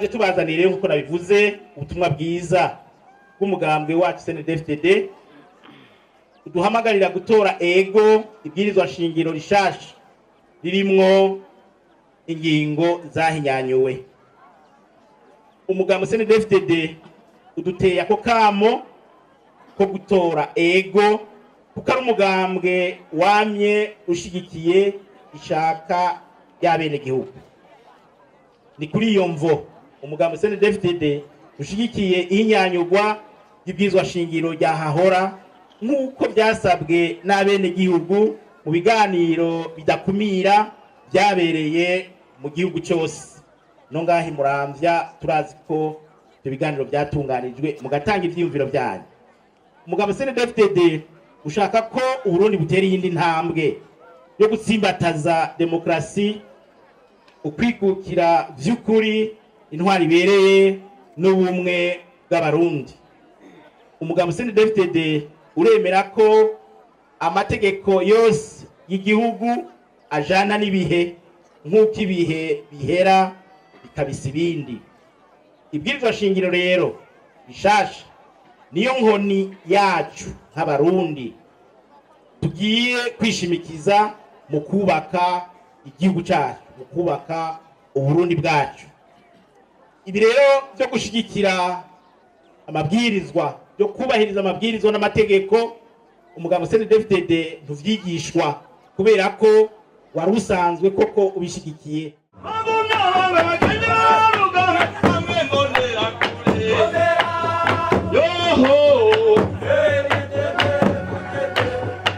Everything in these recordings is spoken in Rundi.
Twaje tubazanire, nk'uko nabivuze, ubutumwa bwiza bw'umugambwe wacu CNDD-FDD uduhamagarira gutora ego ibwirizwa shingiro rishasha ririmwo ingingo zahinyanyuwe. Umugambi CNDD-FDD uduteye ako kamo ko gutora ego kuko ari umugambwe wamye ushigikiye ishaka ry'abenegihugu. Ni kuri iyo mvo umugambi CNDD-FDD ushigikiye ihinyanyurwa ry'ibwirizwa shingiro rya hahora, nk'uko byasabwe n'abenegihugu mu biganiro bidakumira byabereye mu gihugu cyose. No ngaha i Muramvya turazi ko ibyo biganiro byatunganijwe, mugatanga ivyiyumviro byanyu. Umugabo CNDD-FDD ushaka ko Uburundi butera iyindi ntambwe yo gutsimbataza demokarasi, ukwikukira vy'ukuri, intwari ibereye n'ubumwe bw'Abarundi. Umugabo CNDD-FDD uremera ko amategeko yose y'igihugu ajana n'ibihe, nk'uko ibihe bihera bikabisa ibindi. Ibwirizwa shingiro rero rishasha niyo nkoni yacu nk'Abarundi tugiye kwishimikiza mu kubaka igihugu cyacu, mu kubaka Uburundi bwacu. Ibi rero byo gushigikira amabwirizwa, byo kubahiriza amabwirizwa n'amategeko, umugabo CNDD-FDD ntuvyigishwa kubera ko wari usanzwe koko ubishigikiye. Yoho,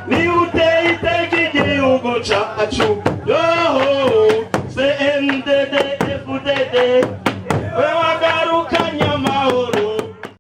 niba uteye iteka igihugu cacu, yoho, CNDD FDD wewe.